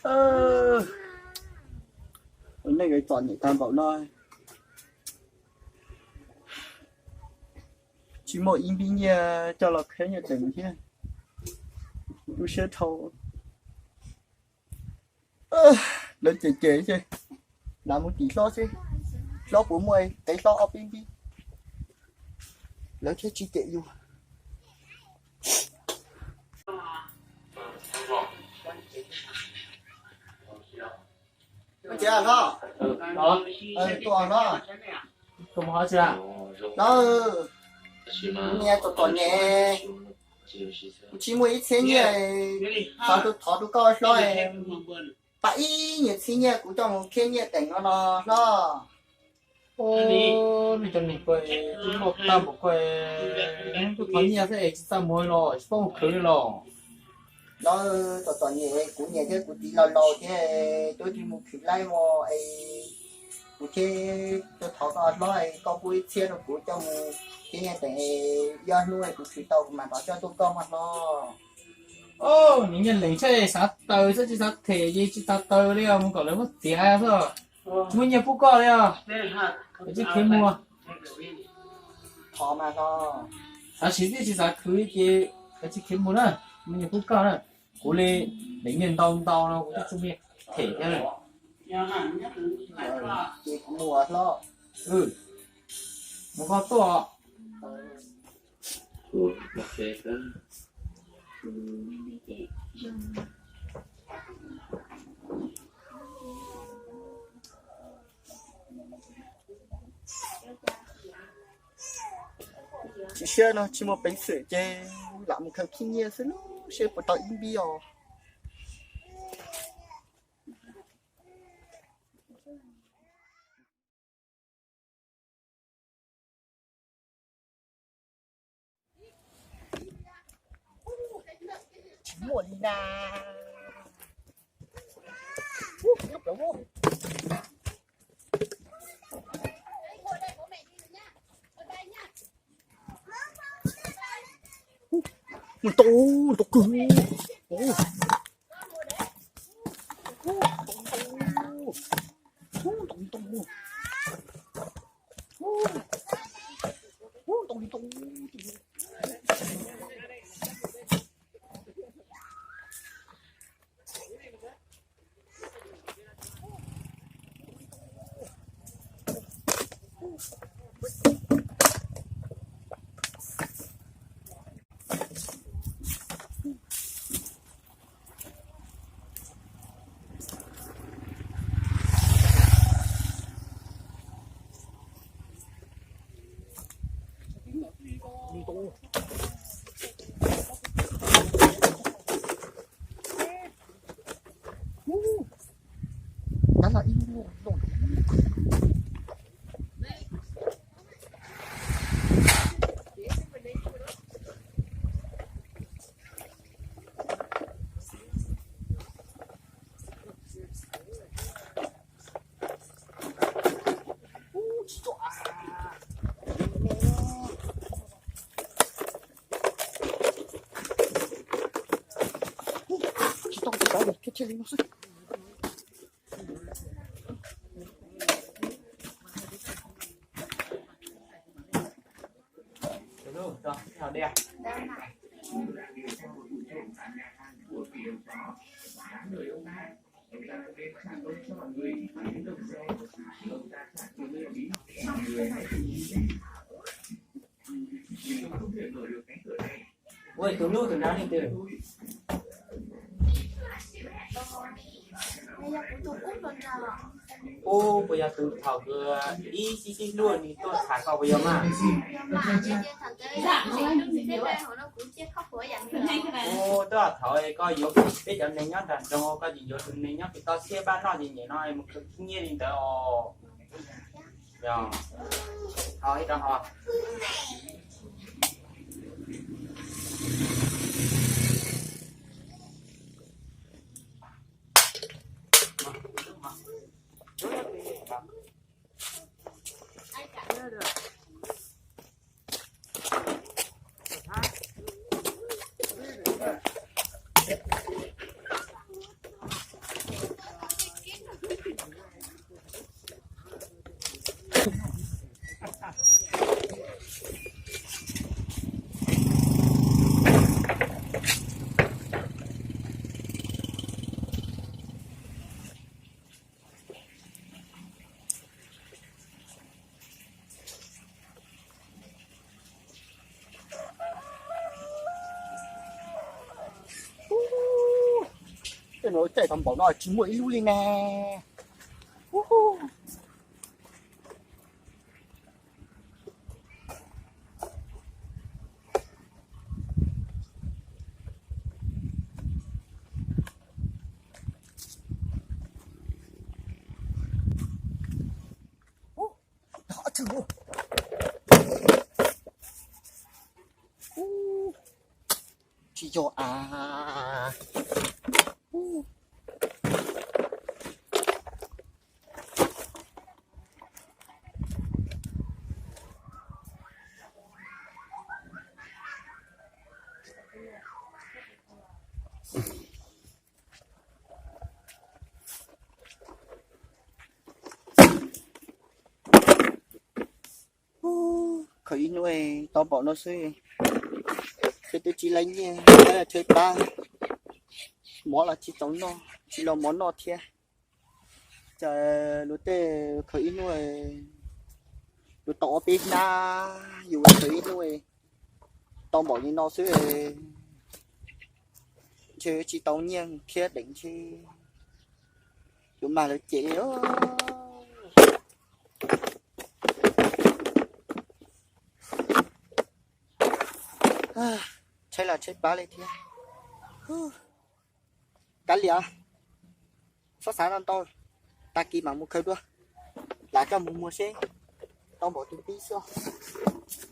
Ua neej yuav txom nyem tag npaum no, tsis muaj ib npib nyiaj coj los khiav nyiaj teem thiab. Tu siab dhau. Lawv ces ces ces, lam mus tim hlob seb hlob puas muaj, tev hlob ob peb npib, lawv thiaj tsis cem yus. Ua cas hlob? Tus hlob, hlob, kuv niag txom txom nyem, kuv tsis muaj ib txhiab nyiaj, thov rau, thov rau koj hlob, pab ib nyuag txhiab nyiaj kuv coj mus khiav nyiaj teem no no hlob. Nej cov neeg ko, tub loj tag npaum ko, tub thov nyiaj xwb es tsis txaj muag los tsis paub mus khwv li los. Hlob, txom txom nyem, kuv niam thiab kuv txiv laus laus thiab, twb tsis mus khwv laib mog es, kuv thiaj tuaj thov koj hlob es koj pub ib txhiab rau kuv coj mus khiav nyiaj teem, ib ob hnub kuv khwv tau kuv mam rov coj tuaj koj mog hlob. Nws nyiaj lees thiab xav taws xwb tsis xav them ces tsis xav taws li os, mus kom lawv muab txiav xwb. Tsis muaj nyiaj pub koj li os. Kav tsij khiav mus. Thov mas hlob. Xav siv tib tsis xav khwv ces kav tsij khiav mus na, tsis muaj nyiaj pub koj na. Kuv li lees nyiaj ntau ntau no kuv twb tsis muaj nyiaj them thiab na. Ces kuv mus hlob. Mus koj tuaj. Tsis siab no tsis muaj peev xwm ces lam mus khaws khib nyiaj xwb lub seb puas tau ib npib os. Tsis muaj li na. Ntau, ntau kawg. Ua tus hlub tus nrog leej twg? Ub, puas yog tus thaum kws ib sib sib hlub nws tuaj tham koj puas yog mas? Ub, twb thaum koj yuav peb cov neeg nyob nram nroog koj tsis yuav tus neeg nyob pem toj siab pab noj ces nim no mus khwv khib nyiaj li ntawd os. Yog, ho ib rau ho. Caij tau npaum no tsis muaj ib lub li ne. Tsis yog a. Khaws ib hnub tau npaum no xwb, ces twb tsis laib nyiaj, tshaib pab, mov los tsis tau noj, tsis los mov noj thiab. Cas luag tej khaws ib hnub, luag tau ob peb hnab, yus khaws ib hnub tau npaum li no xwb, ntshe tsis tau nyiaj thiab deev ntshe yuav mag lawv cem li. Tshaib los tshaib plab li thiab. Kav liam, txhob xav ntau, tag kis mam mus khaws dua, lam coj mus muag seb tau npaum twg pib xwb.